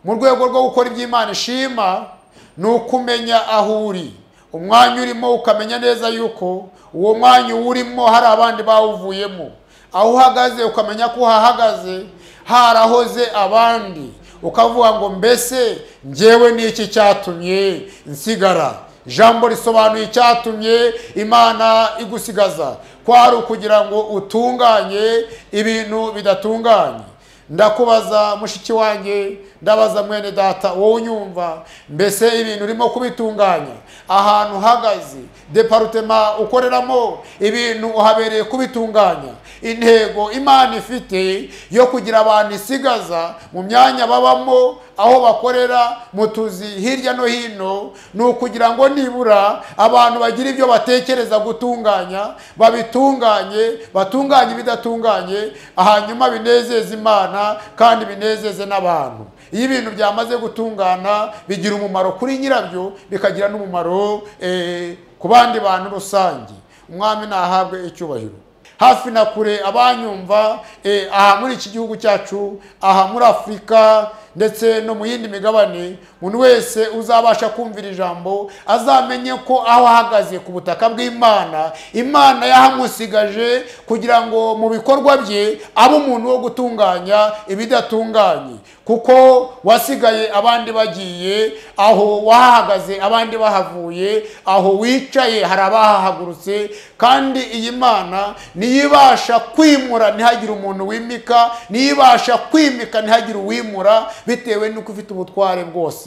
Mu rwego rwo gukora iby'Imana ishima ni ukumenya aho uri, umwanya urimo ukamenya neza yuko uwo mwanya urimo hari abandi bawuvuyemo, aho uhagaze ukamenya ko uhahagaze harahoze abandi, ukavuga ngo mbese njyewe ni iki cyatumye nsigara. Ijambo risobanuye icyatumye Imana igusigaza, kwari ukugira ngo utunganye ibintu bidatunganye. Ndakubaza mushiki wanjye, ndabaza mwene data wowe unyumva, mbese ibintu urimo kubitunganya, ahantu uhagaze, departema ukoreramo, ibintu uhabereye kubitunganya. Intego Imana ifite yo kugira abantu isigaza mu myanya babamo, aho bakorera, mu tuzi hirya no hino, ni ukugira ngo nibura abantu bagira ibyo batekereza gutunganya babitunganye, batunganye ibidatunganye, hanyuma binezeze Imana kandi binezeze n'abantu. Iyo ibintu byamaze gutungana bigira umumaro kuri nyirabyo, bikagira n'umumaro ku bandi bantu rusange. Umwami nahabwe icyubahiro. Hafi na kure abanyumva, aha muri iki gihugu cyacu, aha muri Afurika ndetse no mu yindi migabane, umuntu wese uzabasha kumvira ijambo azamenye ko aho ahagaze ku butaka bw'Imana, Imana yahamusigaje kugira ngo mu bikorwa bye abe umuntu wo gutunganya ibidatunganye. Kuko wasigaye abandi bagiye, aho wahagaze abandi bahavuye, aho wicaye hari abahahagurutse. Kandi iyi Mana niyibasha kwimura ntihagire umuntu wimika, niyibasha kwimika ntihagire uwimura, bitewe nuko ufite ubutware bwose.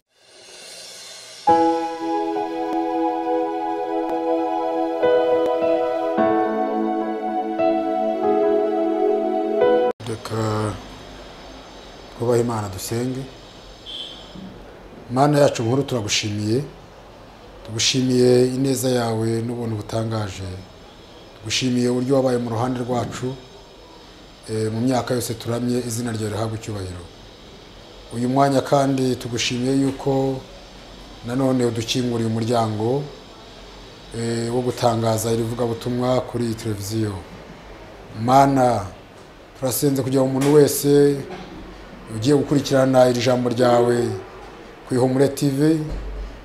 Reka twubahe Imana dusenge. Mana yacu nkuru, turagushimiye, tugushimiye ineza yawe n'ubuntu butangaje, tugushimiye uburyo wabaye mu ruhande rwacu mu myaka yose turamye, izina ryawe rihabwe icyubahiro. Uyu mwanya kandi tugushimiye yuko nanone udukinguriye umuryango wo gutangaza irivugabutumwa kuri iyi televiziyo. Mana, turasenze kugira ngo umuntu wese ugiye gukurikirana iri jambo ryawe ku Ihumure TV,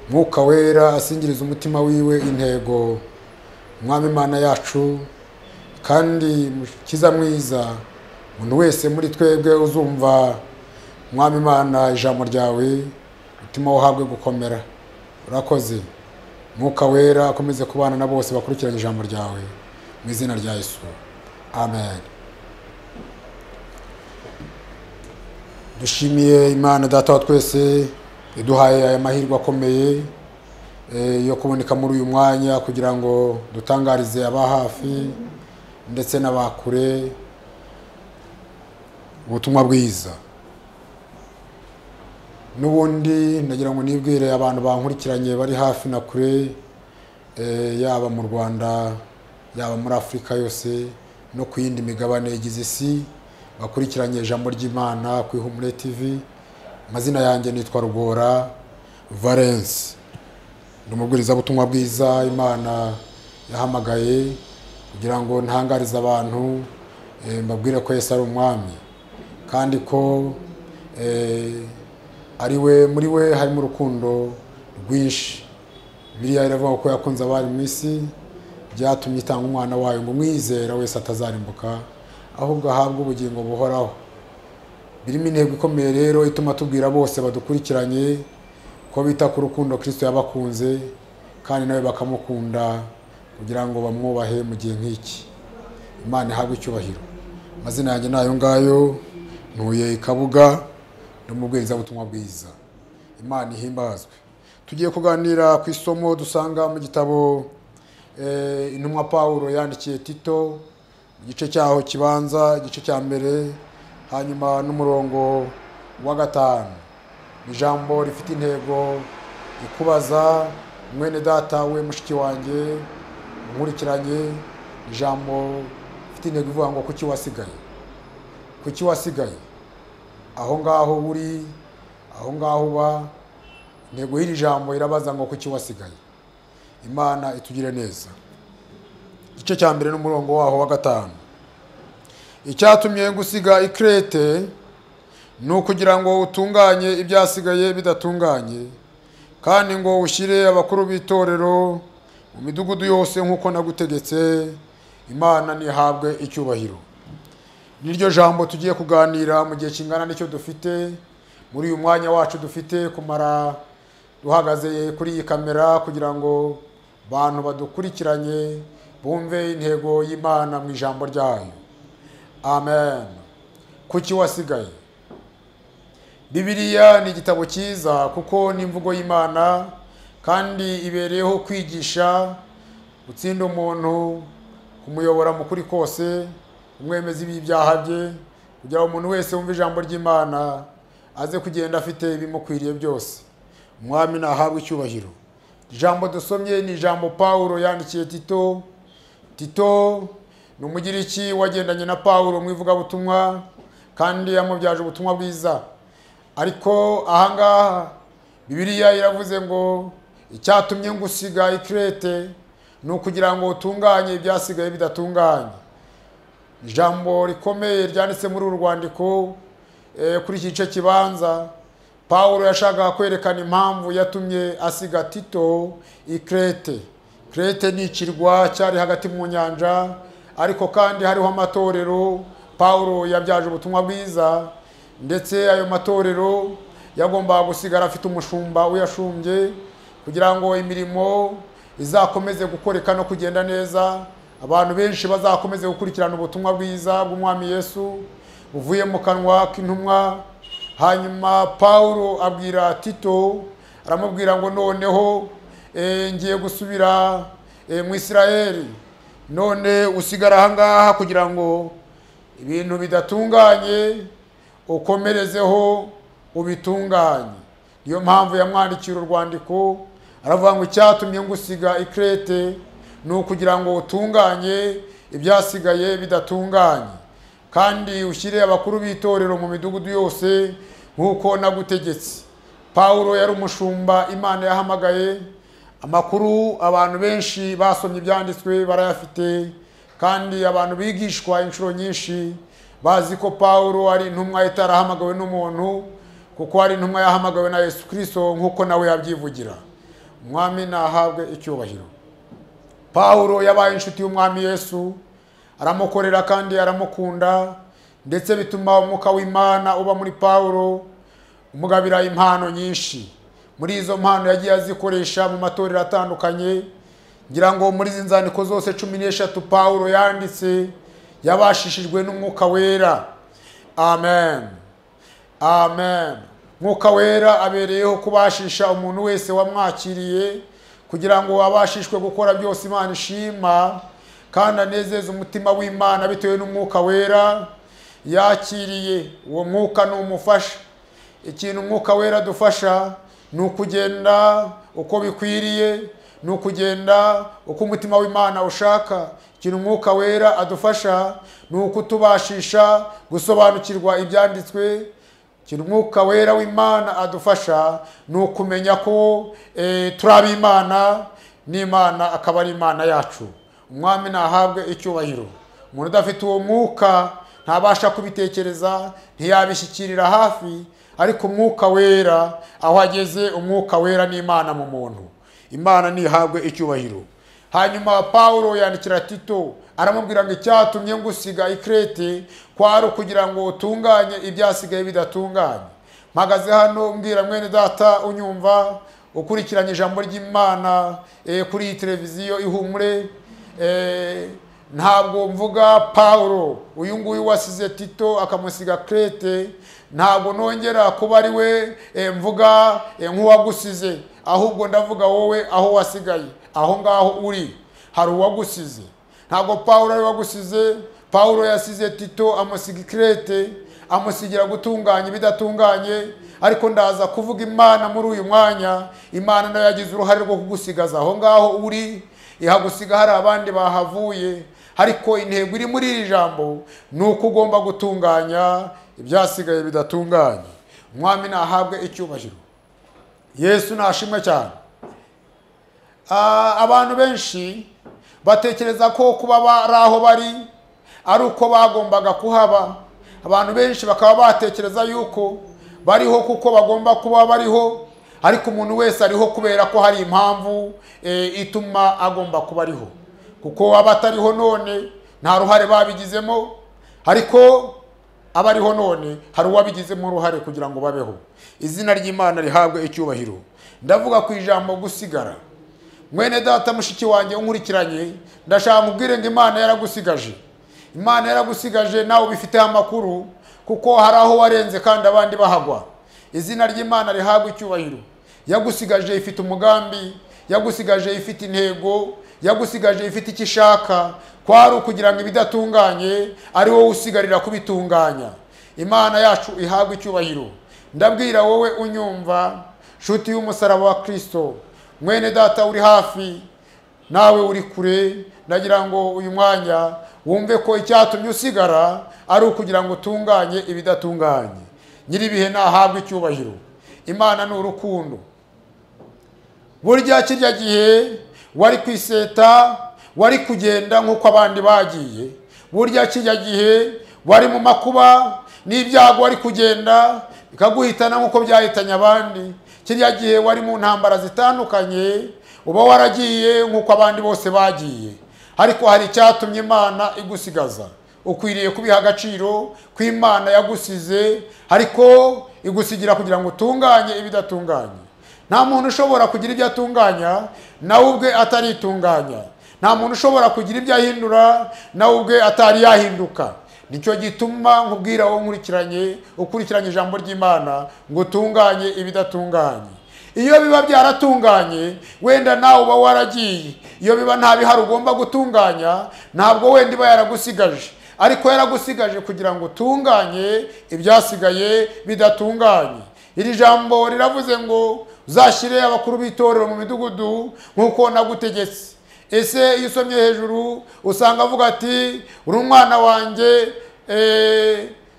Mwuka Wera asingiriza umutima wiwe intego. Mwami Imana yacu kandi Mukiza mwiza, umuntu wese muri twebwe uzumva Mwami Imana ijambo ryawe, umutima uhabwe gukomera. Urakoze. Mwuka Wera akomeze kubana na bose bakurikiranye ijambo ryawe, mu izina rya Yesu, amen. Dushimiye Imana Data wa twese iduhaye aya mahirwe akomeye yo kuboneka muri uyu mwanya kugira ngo dutangarize aba hafi ndetse n'abakure ubutumwa bwiza. N'ubundi ndagira ngo nibwire abantu bankurikiranye bari hafi na kure, yaba mu Rwanda, yaba muri Afurika yose no ku yindi migabane igize isi, bakurikiranye ijambo ry'Imana ku Ihumure TV. Amazina yanjye nitwa Rugora Valence, ndi umubwirizabutumwa bwiza Imana yahamagaye kugira ngo ntangarize abantu, mbabwire ko Yesu ari umwami, kandi ko ari we, muri we harimo urukundo rwinshi. Bibiliya iravuga ko yakunze abari mu isi, byatumye itanga umwana wayo ngo umwizera wese atazarimbuka ahubwo ahabwe ubugingo buhoraho. Birimo intego ikomeye rero ituma tubwira bose badukurikiranye ko bita ku rukundo Kristo yabakunze, kandi nawe bakamukunda kugira ngo bamwubahe mu gihe nk'iki. Imana ihabwe icyubahiro. Amazina yanjye nayo ngayo, ntuye i Kabuga, ndi umubwirizabutumwa bwiza. Imana ihimbazwe. Tugiye kuganira ku isomo dusanga mu gitabo intumwa Paulo yandikiye Tito, igice cyaho kibanza, igice cya mbere, hanyuma n'umurongo wa 5. Ijambo rifite intego ikubaza mwene data we mushiki wanjye nkurikiranye, ijambo rifite intego ivuga ngo kuki wasigaye, kuki wasigaye aho ngaho uri, aho ngaho uba. Intego y'iri jambo irabaza ngo kuki wasigaye. Imana itugire neza. Igice cya mbere n'umurongo waho wa 5. Icyatumye gusiga i Krete Ni ukugira ngo utunganye ibyasigaye bidatunganye, kandi ngo ushyire abakuru b'itorero mu midugudu yose nk'uko nagutegetse. Imana ntihabwe icyubahiro. Niryo jambo tugiye kuganira mu gihe kingana n'icyo dufite muri uyu mwanya wacu dufite kumara duhagaze kuri iyi kamera, kugira ngo abantu badukurikiranye bumve intego y'Imana mu ijambo ryayo. Amen. Kuki wasigaye? Bibiliya ni igitabo cyiza kuko ni imvugo y'Imana, kandi ibereyeho kwigisha, gutsinda umuntu, kumuyobora mu kuri kose, kumwemeza ibyaha bye, kugira ngo umuntu wese wumva ijambo ry'Imana aze kugenda afite ibimukwiriye byose. Umwami nahabwe icyubahiro. Ijambo dusomye ni ijambo Paulo yandikiye Tito. Tito ni Umugiriki wagendanye na Paulo mu ivugabutumwa, kandi yamubyaje ubutumwa bwiza. Ariko ahangaha Bibiliya iravuze ngo icyatumye ngusiga i Krete ni ukugira ngo utunganye ibyasigaye bidatunganye. Ijambo rikomeye ryanditse muri uru rwandiko kuri iki gice kibanza, Paulo yashakaga kwerekana impamvu yatumye asiga Tito i Krete. Krete ni ikirwa cyari hagati mu nyanja, ariko kandi hariho amatorero Paulo yabyaje ubutumwa bwiza, ndetse ayo matorero yagombaga gusigara afite umushumba uyashumbye kugira ngo imirimo izakomeze gukoreka no kugenda neza, abantu benshi bazakomeze gukurikirana ubutumwa bwiza bw'Umwami Yesu buvuye mu kanwa k'intumwa. Hanyuma Paulo abwira Tito, aramubwira ngo noneho ngiye gusubira mu Isirayeli, none usigara ahangaha kugira ngo ibintu bidatunganye ukomerezeho ubitunganye. Niyo mpamvu yamwandikiye urwandiko, aravuga ngo icyatumye ngusiga i Krete ni ukugira ngo utunganye ibyasigaye bidatunganye, kandi ushyire abakuru b'itorero mu midugudu yose nk'uko nagutegetse. Paulo yari umushumba Imana yahamagaye. Amakuru abantu benshi basomye ibyanditswe barayafite, kandi abantu bigishwa inshuro nyinshi bazi ko Paulo ari intumwa itarahamagawe n'umuntu, kuko ari intumwa yahamagawe na Yesu Kristo nk'uko nawe yabyivugira. Umwami nahabwe icyubahiro. Paulo yabaye inshuti y'Umwami Yesu, aramukorera kandi aramukunda, ndetse bituma umwuka w'Imana uba muri Paulo, umugabira impano nyinshi. Muri izo mpano yagiye azikoresha mu matorero atandukanye. Ngira ngo muri izi nzandiko zose 13 Paulo yanditse yabashishijwe n'umwuka wera. Amen. Amen. Mwuka wera abereyeho kubashisha umuntu wese wamwakiriye, kugira ngo abashishwe gukora byose Imana ishima, kandi anezeze umutima w'Imana bitewe n'umwuka wera yakiriye. Uwo mwuka ni umufasha. Ikintu umwuka wera dufasha ni ukugenda uko bikwiriye, ni ukugenda uko umutima w'Imana ushaka. Ikintu umwuka wera adufasha ni ukutubashisha gusobanukirwa ibyanditswe. Ikintu umwuka wera w'Imana adufasha ni ukumenya ko turi ab'Imana, n'Imana akaba ari Imana yacu. Umwami nahabwe icyubahiro. Umuntu udafite uwo mwuka ntabasha kubitekereza, ntiyabishyikirira hafi, ariko umwuka wera aho ageze, umwuka wera n'Imana mu muntu. Imana ntihabwe icyubahiro. Hanyuma Paulo yandikira Tito, aramubwira ngo icyatumye ngusiga i Krete kwari ukugira ngo utunganye ibyasigaye bidatunganye. Mpagaze hano mbwira mwene data unyumva ukurikiranye ijambo ry'Imana kuri iyi televiziyo Ihumure, ntabwo mvuga Paulo uyu nguyu wasize Tito akamusiga Krete, ntabwo nongera kuba ari we mvuga nk'uwagusize, ahubwo ndavuga wowe aho wasigaye, aho ngaho uri hari uwagusize. Ntabwo Paulo ari wagusize. Paulo yasize Tito amusiga Krete, amusigira gutunganya ibidatunganye. Ariko ndaza kuvuga Imana muri uyu mwanya. Imana nayo yagize uruhare rwo kugusigaza aho ngaho uri, ihagusiga hari abandi bahavuye. Ariko intego iri muri iri jambo ni uko ugomba gutunganya ibyasigaye bidatunganye. Umwami nahabwe icyubahiro. Yesu nashimwe cyane. Abantu benshi batekereza ko kuba bari aho bari ari uko bagombaga kuhaba, Abantu benshi bakaba batekereza yuko bariho kuko bagomba kuba bariho, ariko umuntu wese ariho kubera ko hari impamvu ituma agomba kuba ariho. Kuko abatariho none nta ruhare babigizemo, ariko abariho none hari uwabigizemo uruhare kugira ngo babeho. Izina ry'Imana rihabwe icyubahiro. Ndavuga ku ijambo gusigara. Mwene data, mushiki wanjye unkurikiranye, ndashaka mubwire ngo Imana yaragusigaje. Imana yaragusigaje nawe ubifiteho amakuru, kuko hari aho warenze kandi abandi bahagwa. Izina ry'Imana rihabwe icyubahiro. Yagusigaje ifite umugambi, yagusigaje ifite intego, yagusigaje ifite icyo ishaka, kwari ukugira ngo ibidatunganye ari wowe usigarira kubitunganya. Imana yacu ihabwe icyubahiro. Ndabwira wowe unyumva, nshuti y'umusaraba wa Kristo, mwene data uri hafi nawe uri kure, ndagira ngo uyu mwanya wumve ko icyatumye usigara ari ukugira ngo utunganye ibidatunganye. Nyiribihe nahabwe icyubahiro. Imana ni urukundo. Burya kirya gihe wari kwiseta, wari kugenda nk'uko abandi bagiye. Burya kirya gihe wari mu makuba n'ibyago, wari kugenda bikaguhitana nk'uko byahitanye abandi. Kirya gihe wari mu ntambara zitandukanye, uba waragiye nk'uko abandi bose bagiye. Ariko hari icyatumye Imana igusigaza. Ukwiriye kubiha agaciro ko Imana yagusize, ariko igusigira kugira ngo utunganye ibidatunganye. Nta muntu ushobora kugira ibyo atunganya nawe ubwe ataritunganya. Nta muntu ushobora kugira ibyo ahindura nawe ubwe atari yahinduka. Nicyo gituma nkubwira wowe nkurikiranye, ukurikiranye ijambo ry'Imana ngo utunganye ibidatunganye. Iyo biba byaratunganye wenda nawe uba waragiye. Iyo biba nta bihari ugomba gutunganya, ntabwo wenda iba yaragusigaje. Ariko yaragusigaje kugira ngo utunganye ibyasigaye bidatunganye. Iri jambo riravuze ngo uzashyire abakuru b'itorero mu midugudu nk'uko nagutegetse. Ese iyo usomye hejuru usanga avuga ati uri umwana wanjye,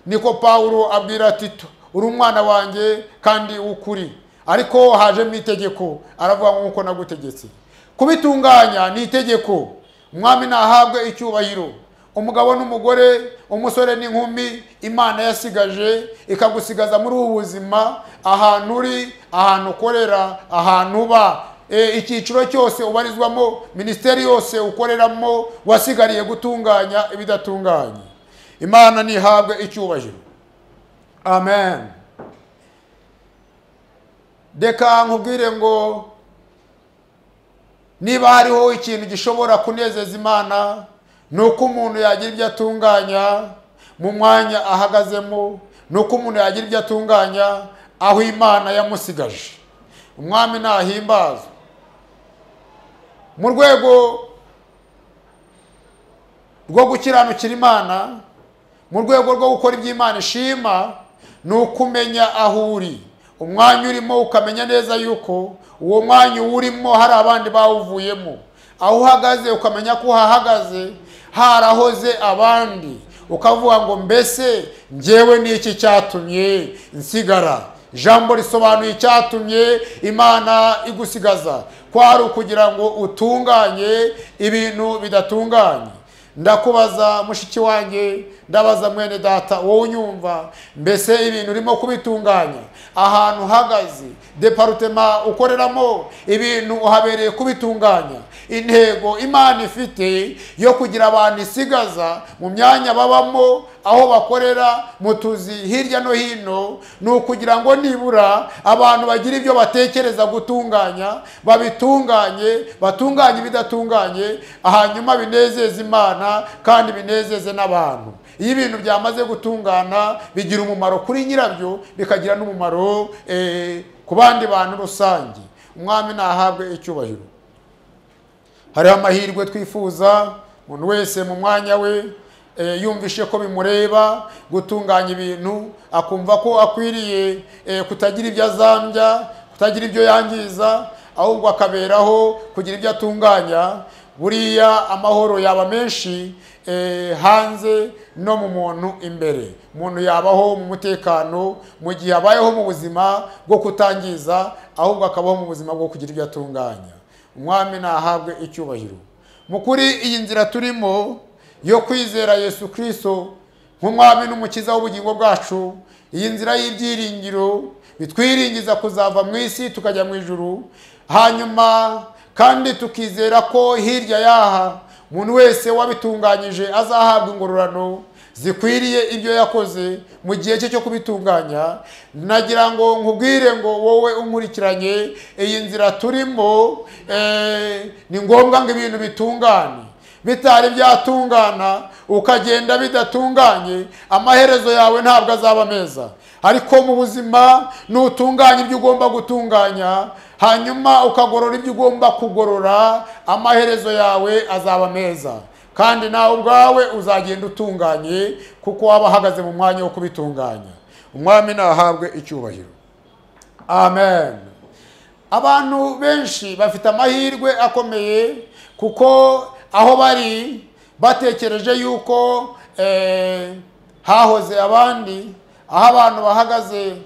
niko Pawulo abwira Tito, uri umwana wanjye kandi ukuri. Ariko hajemo itegeko, aravuga ngo nk'uko nagutegetse. Kubitunganya ni itegeko. Umwami nahabwe icyubahiro. Umugabo n'umugore, umusore n'inkumi, Imana yasigaje ikagusigaza muri ubu buzima, ahantu uri, ahantu ukorera, ahantu uba, icyiciro cyose ubarizwamo, minisiteri yose ukoreramo, wasigariye gutunganya ibidatunganye. Imana nihabwe icyubahiro. Amen. Reka nkubwire ngo niba hariho ikintu gishobora kunezeza Imana, nuko umuntu yagira ibyo atunganya mu mwanya ahagazemo, nuko umuntu yagira ibyo atunganya aho Imana yamusigaje. Umwami nahimbazwe. Mu rwego rwo gukiranukira Imana, mu rwego rwo gukora ibyo Imana ishima, ni ukumenya aho uri. Umwanya urimo ukamenya neza yuko uwo mwanya urimo hari abandi bawuvuyemo. Aho uhagaze ukamenya ko uhahagaze harahoze abandi, ukavuga ngo mbese njyewe n'iki cyatumye nsigara. Ijambo risobanuye icyatumye Imana igusigaza, kwari ukugira ngo utunganye ibintu bidatunganye. Ndakubaza mushiki wanjye, ndabaza mwene data wowe unyumva, mbese ibintu urimo kubitunganya, ahantu uhagaze, departema ukoreramo, ibintu uhabereye kubitunganya. Intego Imana ifite yo kugira abantu isigaza mu myanya babamo, aho bakorera, mu tuzi hirya no hino, ni ukugira ngo nibura abantu bagira ibyo batekereza gutunganya, babitunganye, batunganye ibidatunganye, hanyuma binezeze Imana kandi binezeze n'abantu. Iyo ibintu byamaze gutungana bigira umumaro kuri nyirabyo, bikagira n'umumaro ku bandi bantu rusange. Umwami nahabwe icyubahiro. Hariho amahirwe twifuza umuntu wese mu mwanya we, yumvishe ko bimureba gutunganya ibintu, akumva ko akwiriye kutagira ibyo azambya, kutagira ibyo yangiza, ahubwo akaberaho kugira ibyo atunganya. Buriya amahoro yaba menshi hanze no mu muntu imbere. Umuntu yabaho mu mutekano mu gihe abayeho mu buzima bwo kutangiza, ahubwo akabaho mu buzima bwo kugira ibyo atunganya. Umwami nahabwe icyubahiro. Mukuri iyi nzira turimo yo kwizera Yesu Kristo, nk'umwami n'umukiza w'ubugingo bwacu, iyi nzira y'ibyiringiro bitwiringiza kuzava mu isi tukajya mu ijuru, hanyuma kandi tukizera ko hirya yaha umuntu wese wabitunganyije azahabwa ingororano zikwiriye ibyo yakoze mu gihe cye cyo kubitunganya. Nagira ngo nkubwire ngo wowe unkurikiranye, iyi nzira turimo ni ngombwa ngo ibintu bitungane. Bitari byatungana ukagenda bidatunganye, amaherezo yawe ntabwo azaba meza. Ariko mu buzima nutunganya ibyo ugomba gutunganya, hanyuma ukagorora ibyo ugomba kugorora, amaherezo yawe azaba meza, kandi nawe ubwawe uzagenda utunganye kuko waba ahagaze mu mwanya wo kubitunganya. Umwami nahabwe icyubahiro. Amen. Abantu benshi bafite amahirwe akomeye kuko aho bari batekereje yuko hahoze abandi, aho abantu bahagaze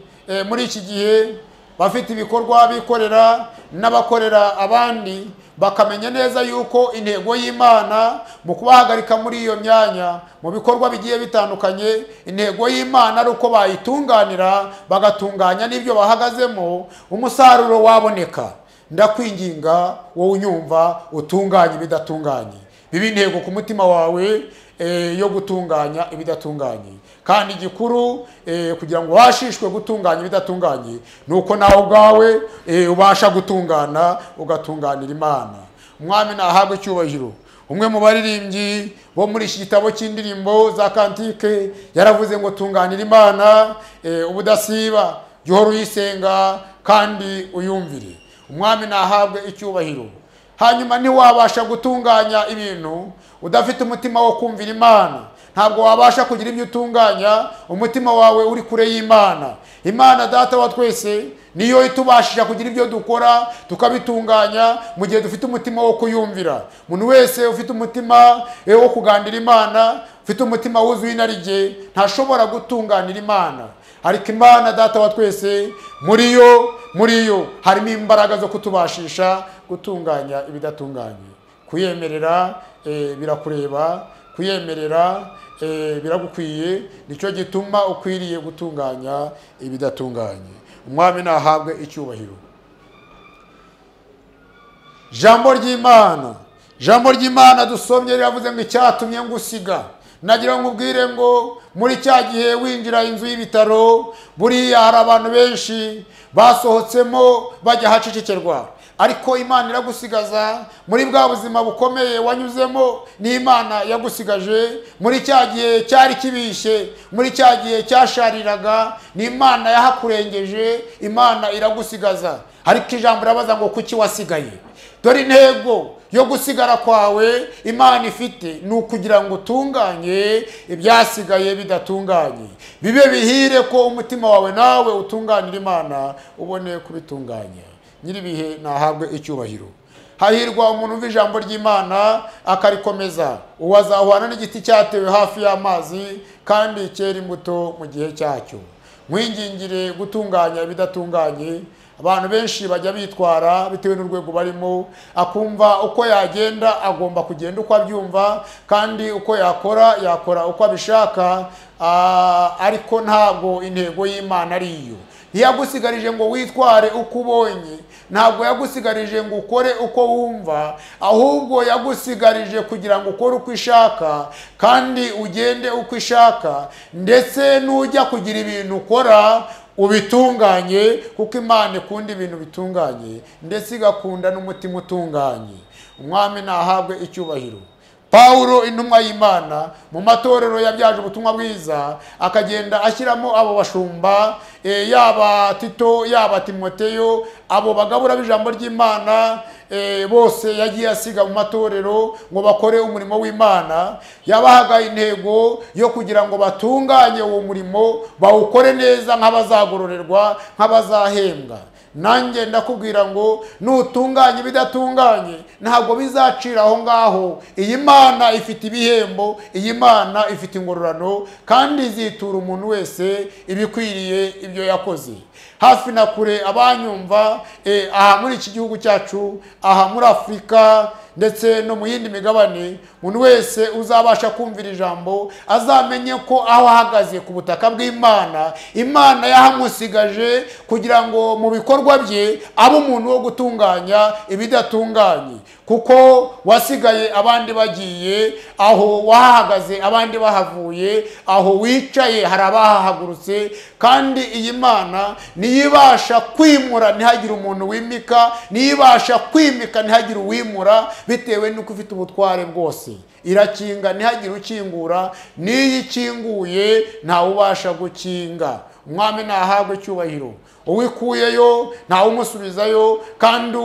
muri iki gihe bafite ibikorwa bikorera n'abakorera abandi, bakamenya neza yuko intego y'Imana mu kubahagarika muri iyo myanya mu bikorwa bigiye bitandukanye, intego y'Imana ari uko bayitunganira bagatunganya n'ibyo bahagazemo, umusaruro waboneka. Ndakwinginga wowe unyumva, utunganye ibidatunganye, bibe intego ku mutima wawe yo gutunganya ibidatunganye. Kandi igikuru kugira ngo ubashishwe gutunganya ibidatunganye nuko nawe ubwawe ubasha gutungana ugatunganira Imana. Umwami nahabwe icyubahiro. Umwe mu baririmbyi bo muri iki gitabo cy'indirimbo za kantike yaravuze ngo tunganira Imana ubudasiba, jya uhora uyisenga kandi uyumvire. Umwami nahabwe icyubahiro. Hanyuma ntiwabasha gutunganya ibintu udafite umutima wo kumvira Imana. Ntabwo wabasha kugira ibyo utunganya umutima wawe uri kure y'Imana. Imana Data wa twese niyo itubashisha kugira ibyo dukora tukabitunganya mu gihe dufite umutima wo kuyumvira. Umuntu wese ufite umutima wo kugandira Imana, ufite umutima wuzuye inarijye, ntashobora gutunganira Imana. Ariko Imana Data wa twese muri yo harimo imbaraga zo kutubashisha gutunganya ibidatunganye. Kuyemerera birakureba, kuyemerera biragukwiye, nicyo gituma ukwiriye gutunganya ibidatunganye. Umwami nahabwe icyubahiro. Jambo ry'Imana dusomye riravuze ngo icyatumye ngusiga. Nagira ngo ubwire ngo muri cya gihe winjira inzu y'ibitaro, buriya hari abantu benshi basohotsemo bajya hacecekerwa, ariko Imana iragusigaza muri bwa buzima bukomeye wanyuzemo. Ni Imana yagusigaje muri cya gihe cyari kibishye, muri cya gihe cyashariraga, ni Imana yahakurengeje, Imana iragusigaza. Ariko ijambo rirabaza ngo kuki wasigaye? Dore intego yo gusigara kwawe Imana ifite ni ukugira ngo utunganye ibyasigaye bidatunganye, bibe bihire ko umutima wawe nawe utunganira Imana ubone kubitunganya. Nyiribihe nahabwe icyubahiro. Hahirwa umuntu umva ijambo ry'Imana akarikomeza, uwo azahwana n'igiti cyatewe hafi y'amazi kandi cyera imbuto mu gihe cyacyo. Mwingingire gutunganya ibidatunganye. Abantu benshi bajya bitwara bitewe n'urwego barimo, akumva uko yagenda agomba kugenda uko abyumva, kandi uko yakora yakora uko abishaka, ariko ntabwo intego y'Imana ari iyo. Ntiyagusigarije ngo witware uko ubonye, ntabwo yagusigarije ngo ukore uko wumva, ahubwo yagusigarije kugira ngo ukore uko ishaka kandi ugende uko ishaka, ndetse nujya kugira ibintu ukora ubitunganye, kuko Imana ikunda ibintu bitunganye ndetse igakunda n'umutima utunganye. Umwami nahabwe icyubahiro. Paulo intumwa y'Imana mu matorero yabyaje ubutumwa bwiza, akagenda ashyiramo abo bashumba, yaba Tito yaba Timoteyo, abo bagabura b'ijambo ry'Imana bose yagiye asiga mu matorero ngo bakore umurimo w'Imana. Yabahaga intego yo kugira ngo batunganye uwo murimo, bawukore neza nk'abazagororerwa, nk'abazahembwa. Nanjye ndakubwira ngo nutunganye ibidatunganye ntabwo bizacira aho ngaho. Iyi Mana ifite ibihembo, iyi Mana ifite ingororano, kandi izitura umuntu wese ibikwiriye ibyo yakoze. Hafi na kure abanyumva, aha muri iki gihugu cyacu, aha muri Afurika ndetse no mu yindi migabane, umuntu wese uzabasha kumvira ijambo azamenye ko aho ahagaze ku butaka bw'Imana, Imana yahamusigaje kugira ngo mu bikorwa bye abe umuntu wo gutunganya ibidatunganye. Kuko wasigaye abandi bagiye, aho wahagaze abandi bahavuye, aho wicaye hari abahahagurutse. Kandi iyi Mana niyibasha kwimura ntihagire umuntu wimika, niyibasha kwimika ntihagire uwimura, bitewe n'uko ufite ubutware bwose. Irakinga ntihagire ukingura, niyo ikinguye ntawubasha gukinga. Umwami nahabwe icyubahiro. Uwikuyeyo ntawe umusubizayo, kandi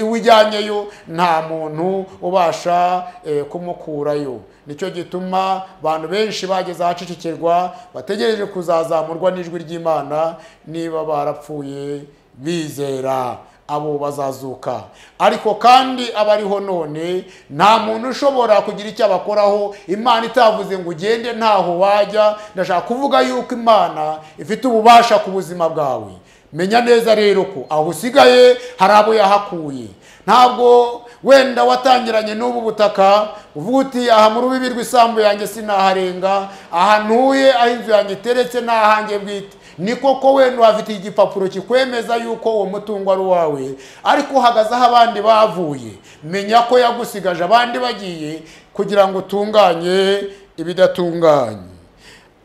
uwijyanyeyo nta muntu ubasha kumukurayo. Nicyo gituma abantu benshi bageze ahacecekерwa bategereje kuzazamurwa n'ijwi ry'Imana, niba barapfuye bizera abo bazazuka. Ariko kandi abariho none nta muntu ushobora kugira icyo abakoraho Imana itavuze ngo ugende ntaho wajya. Ndashaka kuvuga yuko Imana ifite ububasha ku buzima bwawe. Menya neza rero ko aho usigaye hari abo yahakuye. Ntabwo wenda watangiranye n'ubu butaka uvuga uti aha mu rubibi rw'isambu yanjye sinaharenga, aha ntuye, aho inzu yanjye iteretse n'ahanjye bwite. Ni koko wenda uhafite igipapuro kikwemeza yuko uwo mutungo ari uwawe, ariko uhagaze aho abandi bavuye. Menya ko yagusigaje abandi bagiye kugira ngo utunganye ibidatunganye.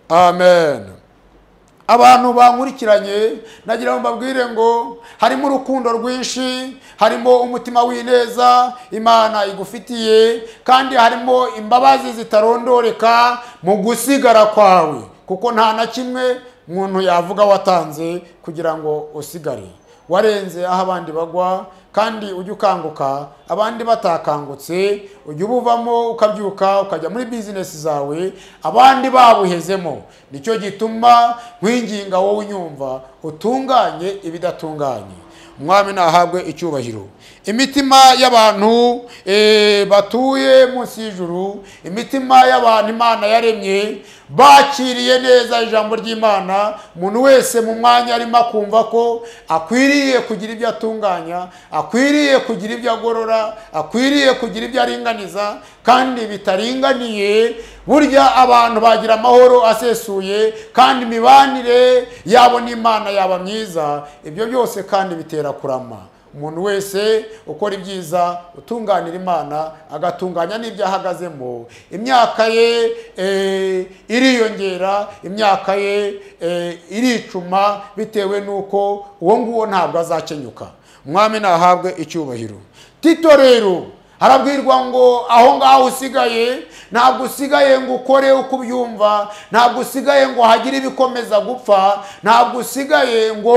Amen. Abantu bankurikiranye nagira ngo mbabwire ngo harimo urukundo rwinshi, harimo umutima w'ineza Imana igufitiye, kandi harimo imbabazi zitarondoreka mu gusigara kwawe, kuko nta na kimwe umuntu yavuga watanze kugira ngo usigare. Warenze aho abandi bagwa, kandi ujye ukanguka abandi batakangutse, ujye ubuvamo ukabyuka ukajya muri business zawe abandi babuhezemo. Nicyo gituma nkwinginga wowe unyumva utunganye ibidatunganye. Umwami nahabwe icyubahiro. Imitima y'abantu batuye munsi y'ijuru, imitima y'abantu Imana yaremye, bakiriye neza ijambo ry'Imana. Umuntu wese mu mwanya arimo akumva ko akwiriye kugira ibyo atunganya, akwiriye kugira ibyo agorora, akwiriye kugira ibyo aringaniza, kandi bitaringaniye. Burya abantu bagira amahoro asesuye, kandi imibanire yabo n'Imana yaba myiza. Ibyo byose kandi bitera kurama. Umuntu wese ukora ibyiza, utunganira Imana, agatunganya n'ibyo ahagazemo, imyaka ye iriyongera, imyaka ye iricuma, bitewe n'uko uwo nguwo ntabwo azakenyuka. Umwami nahabwe icyubahiro. Tito rero harabwirwa ngo aho ngaho usigaye, ntabwo usigaye ngo ukore uko ubyumva, ntabwo usigaye ngo hagire ibikomeza gupfa, ntabwo usigaye ngo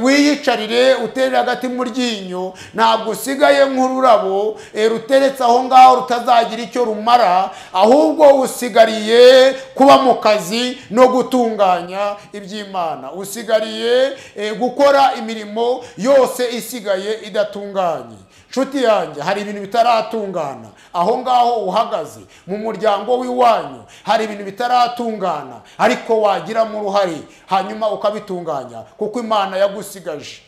wiyicarire uterere hagati mu ryinyo, ntabwo usigaye nk'ururabo ruteretse aho ngaho rutazagira icyo rumara, ahubwo usigariye kuba mu kazi no gutunganya iby'Imana. Usigariye gukora imirimo yose isigaye idatunganye. Nshuti yanjye, hari ibintu bitaratungana aho ngaho uhagaze mu muryango w'iwanyu, hari ibintu bitaratungana ariko wagiramo uruhare hanyuma ukabitunganya, kuko Imana yagusigaje.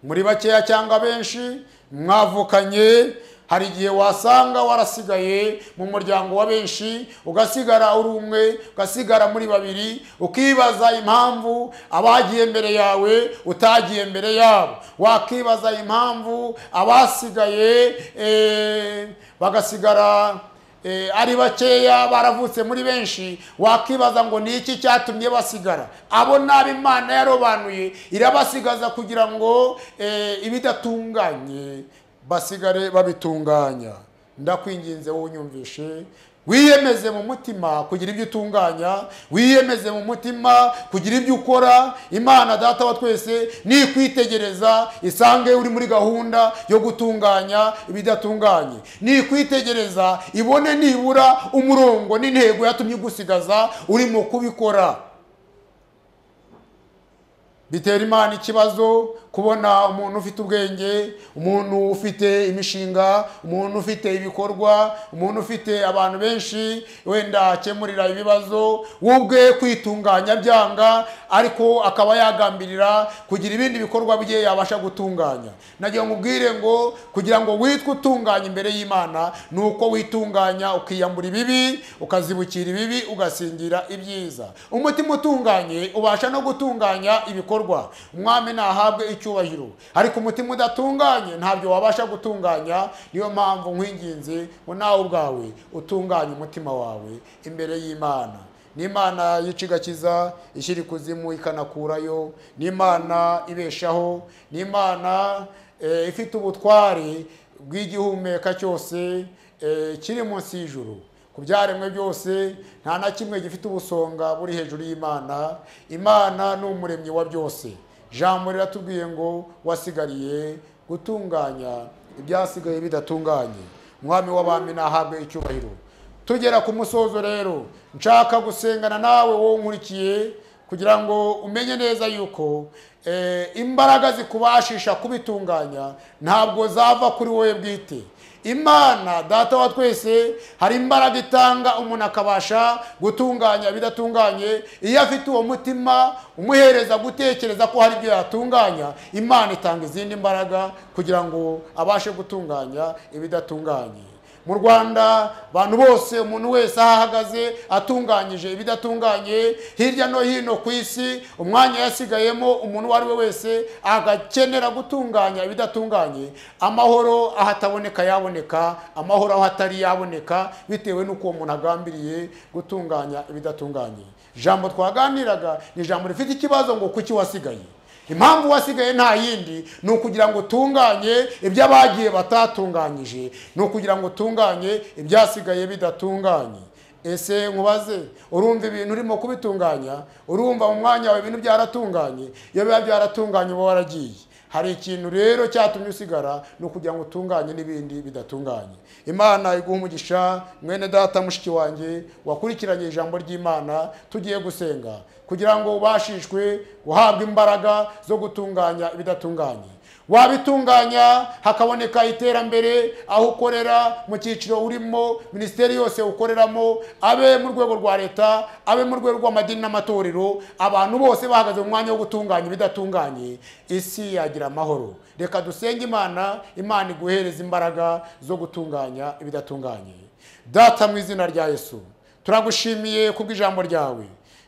Muri bakeya cyangwa benshi mwavukanye, hari igihe wasanga warasigaye mu muryango wa benshi, ugasigara uri umwe, ugasigara muri babiri, ukibaza impamvu abagiye mbere yawe utagiye mbere yabo, wakibaza impamvu abasigaye bagasigara ari bakeya baravutse muri benshi, wakibaza ngo ni iki cyatumye basigara. Abo nabi Imana yarobanuye irabasigaza kugira ngo ibidatunganye basigare babitunganya. Ndakwinginze wowe unyumvishe, wiyemeze mu mutima kugira ibyo utunganya, wiyemeze mu mutima kugira ibyo ukora. Imana Data wa twese nikwitegereza isange uri muri gahunda yo gutunganya ibidatunganye, nikwitegereza ibone nibura umurongo n'intego yatumye ugusigaza urimo kubikora. Bitera Imana ikibazo kubona umuntu ufite ubwenge, umuntu ufite imishinga, umuntu ufite ibikorwa, umuntu ufite abantu benshi wenda akemurira ibibazo, ubwe kwitunganya byanga, ariko akaba yagambirira kugira ibindi bikorwa bye yabasha gutunganya. Nagiye nkubwire ngo kugira ngo witwe utunganye imbere y'Imana nuko witunganya ukiyambura ibibi, ukazibukira ibibi, ugasingira ibyiza. Umutima utunganye ubasha no gutunganya ibikorwa. Umwami nahabwe icyubahiro, ariko umutima udatunganye ntabyo wabasha gutunganya. Niyo mpamvu nkwinginze ngo nawe ubwawe utunganye umutima wawe imbere y'Imana. N'Imana yicigakiza ishyira ikuzimu ikanakurayo, n'Imana ibeshaho, n'Imana ifite ubutware bw'igihumeka cyose kiri munsi y'ijuru. Ku byaremwe byose nta na kimwe gifite ubusonga buri hejuru y'Imana. Imana ni umuremyi wa byose. Jambo riratubwiye ngo wasigariye gutunganya ibyasigaye bidatunganye. Umwami w'abami nahabwe icyubahiro. Tugera ku musozo rero, nshaka gusengana nawe wowe nkurikiye kugira ngo umenye neza yuko imbaraga zikubashisha kubitunganya ntabwo zava kuri wowe bwite. Imana data wa twese hari imbaraga itanga umuntu akabasha gutunganya bidatunganye. Iyo afite uwo mutima umuhereza gutekereza ko hari ibyo yatunganya, Imana itanga izindi mbaraga kugira ngo abashe gutunganya ibidatunganye. Mu Rwanda abantu bose, umuntu wese ahagaze atunganyije ibidatunganye, hirya no hino ku isi umwanya yasigayemo umuntu uwo ari we wese agakenera gutunganya ibidatunganye. Amahoro ahataboneka yaboneka, amahoro aho atari yaboneka, bitewe n'uko uwo muntu agambiriye gutunganya ibidatunganye. Ijambo twaganiraga ni ijambo rifite ikibazo ngo kuki wasigaye. Impamvu wasigaye nta yindi ni ukugira ngo utunganye ibyo abagiye batatunganyije, ni ukugira ngo utunganye ibyasigaye bidatunganye. Ese nkubaze, urumva ibintu urimo kubitunganya? Urumva mu mwanya wawe ibintu byaratunganye? Iyo biba byaratunganye uba waragiye. Hari ikintu rero cyatumye usigara, ni ukugira ngo utunganye n'ibindi bidatunganye. Imana iguhe umugisha mwene data mushiki wanjye wakurikiranye ijambo ry'Imana. Tugiye gusenga kugira ngo ubashishwe guhabwa imbaraga zo gutunganya ibidatunganye. Wabitunganya hakaboneka iterambere aho ukorera, mu cyiciro urimo, minisiteri yose ukoreramo, abe mu rwego rwa leta, abe mu rwego rw'amadini n'amatorero, abantu bose bahagaze mu mwanya wo gutunganya ibidatunganye, isi yagira amahoro. Reka dusenge Imana, Imana iguhereza imbaraga zo gutunganya ibidatunganye. Data mu izina rya Yesu, turagushimiye kubw'ijambo ryawe.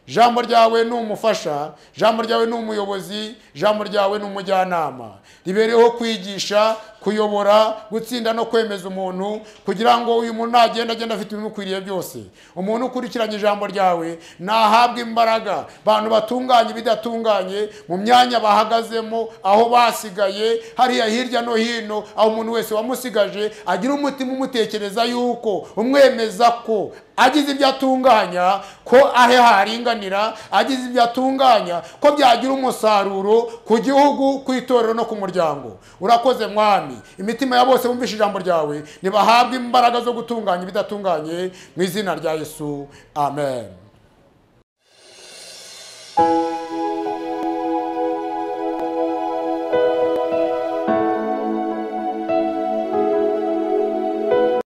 Jambo ryawe ni umufasha, jambo ryawe ni umuyobozi, jambo ryawe ni umujyanama. Ribereho kwigisha, kuyobora, gutsinda no kwemeza umuntu, kugira ngo uyu muntu agende agenda afite ibimukwiriye byose. Umuntu ukurikiranye ijambo ryawe nahabwa imbaraga. Bantu batunganye bidatunganye mu myanya bahagazemo, aho basigaye, hariya hirya no hino, aho umuntu wese wamusigaje agira umutima umutekereza yuko umwemeza ko agize ibyo atunganya, ko ahe haringanira, agize ibyo atunganya, ko byagira umusaruro ku gihugu, ku itorero no ku muryango. Urakoze Mwami, imitima ya bose bumvishe ijambo ryawe nibahabwe imbaraga zo gutunganya ibidatunganye mu izina rya Yesu, amen.